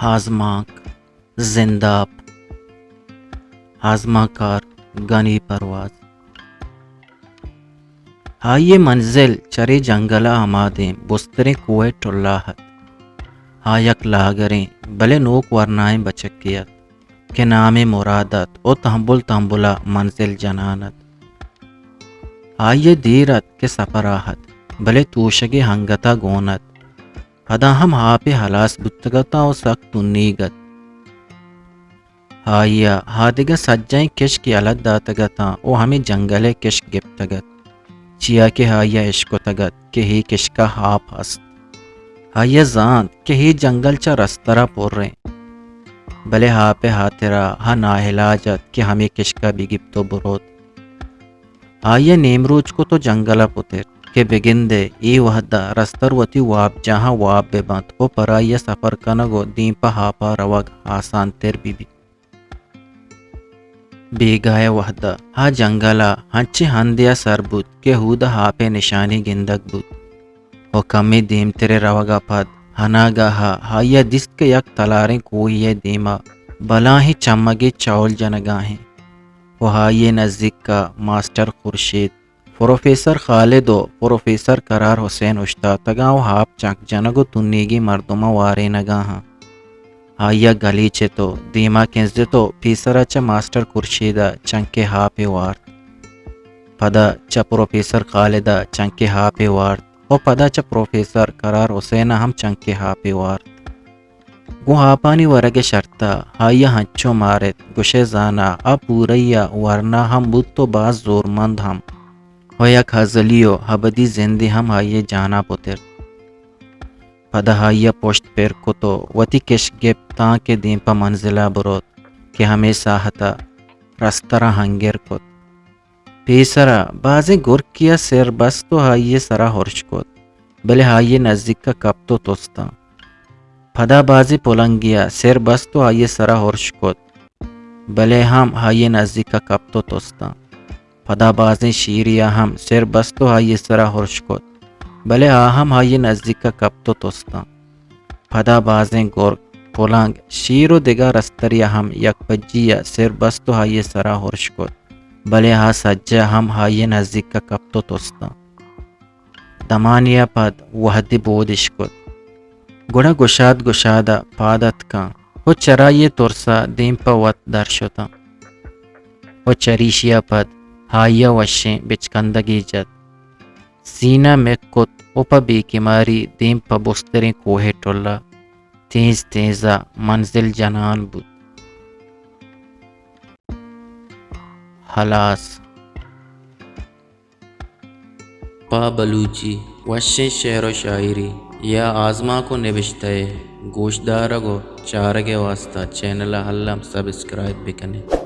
آزمانک، زنداپ، آزمانکار گنی پرواز۔ آئی ءِ منزل چرے جنگل ءَ ہما دیم بستریں کوہ ءِ ٹلا ات۔ آ یک لاگریں بلے نوک ورنائیں بچکے ات کہ نام ئے مراد ات ءُ تہمبل تہمبل ءَ منزل جنان ات۔ آئی ءَ دیر ات کہ سپر ءَ ات، بلے توشگ ئے انگت ءَ گون ات۔ پدا ہم آپ ئے ہلاس بوتگ اتاں ءُ سک تنیگ ات۔ آئی ءَ آ دگہ سجہیں کشک یلہ داتگ اتاں ءُ ہمے جنگل ءِ کشک گپتگ ات، چیا کہ آئی ءَ اشکتگ ات کہ اے کشک ءَ آپ ہست۔ آئی ءَ زانت کہ اے جنگل چہ رستر ءَ پر انت، بلے آپ ءِ ہاترا آ ناعلاج ات کہ ہمے کشک ءَ بہ گپت ءُ بروت۔ آئی ءَ نیمروچ کت ءُ جنگل ءَ پترت کہ بگندئے اے وہد ءَ رستر وتی وابجاہاں واب بہ بنت ءُ پرائی ءَ سپر کنگ ءُ دیم پہ آپ ءَ روگ آسان تر بہ بیت۔ بیگاہ ءِ وہد ءَ آ جنگل ءَ انچیں ہندے ءَ سر بوت کہ اود ءَ آپ ءِ نشانی گندگ بوت ءُ کمے دیمتر ءَ روگ ءَ پد اناگاہ ءَ آئی ءَ دیست کہ یک تلاریں کوہے ءِ دیم ءَ بلاہیں چمگے چول جنگ ءَ انت ءُ آئی ءِ نزیک ءَ ماسٹر خورشید، پروفیسر خالد ءُ پروفیسر قرار حسین اوشتاتگ اَنت ءُ آپ چنک جنگ ءُ تنیگیں مردماں وارینگ ءَ اَنت۔ آئی ءَ گلیچت ءُ دیم ءَ کنزت ءُ پیسر ءَ چہ ماسٹر خورشید ءَ چنکے آپے وارت۔ پدا چہ پروفیسر خالد ءَ چنکے آپے وارت ءُ پدا چہ پروفیسر قرار حسین ءَ ہم چنکے آپے وارت۔ گوں آپانی ورگ ءِ شرط ءَ آئی ءَ انچو مارت، گوشئے زاناں آ پورئی ءَ ورنا ہم بوت ءُ باز زورمند ہم ءُ یک ازلی ءُ ابدی زندے ہم آئی ءِ جان ءَ پترت۔ پدا آئی ءَ پشت پر کت ءُ وتی کشک گپت تانکہ دیم پہ منزل ءَ بروت کہ ہمے ساہت ءَ رستر ءَ ہنگر کت۔ پیسر ءَ بازیں گرکے ءَ سر بست ءُ آئی ءِ سر ءَ ہرش کت، بلے آئی ءِ نزیک ءَ کپت ءُ تستاں۔ پدا بازیں پلنگے ءَ سر بست ءُ آئی ءِ سر ءَ ہرش کت، بلے ہم آئی ءِ نزیک ءَ کپت ءُ تستاں۔ پدا بازیں شیرے ءَ ہم سر بست ءُ آئی ءِ سر ءَ ہرش کت، بلے آ ہم آئی ءِ نزیک ءَ کپت ءُ تستاں۔ پدا بازیں گرک، پلنگ، شیر ءُ دگہ رسترے ءَ ہم یک پجی ءَ سر بست ءُ آئی ءِ سر ءَ ہرش کت، بلے آ سجہ ہم آئی ءِ نزیک ءَ کپت ءُ تستاں۔ دمانے ءَ پد وہدے بود اشکت، گڑا گشاد گشاد ءَ پاد اتکاں ءُ چرائی ءِ ترس ءَ دیم پہ وت در شتاں ءُ چریشی ءَ پد آئی ءَ وشیں بچکندگے جت۔ سینہ مک کت ءُ پہ بے کماری دیم پہ بستریں کوہ ءِ ٹل ءَ تیز تیز ءَ منزل جنان بوت۔ ہلاس۔ پہ بلوچی وشیں شعر ءُ شاعری یا آزمانک ءُ نبشتہ ءِ گوشدارگ ءُ چارگ ءِ واستہ چینل ءَ الم سبسکرائب بہ کن ات۔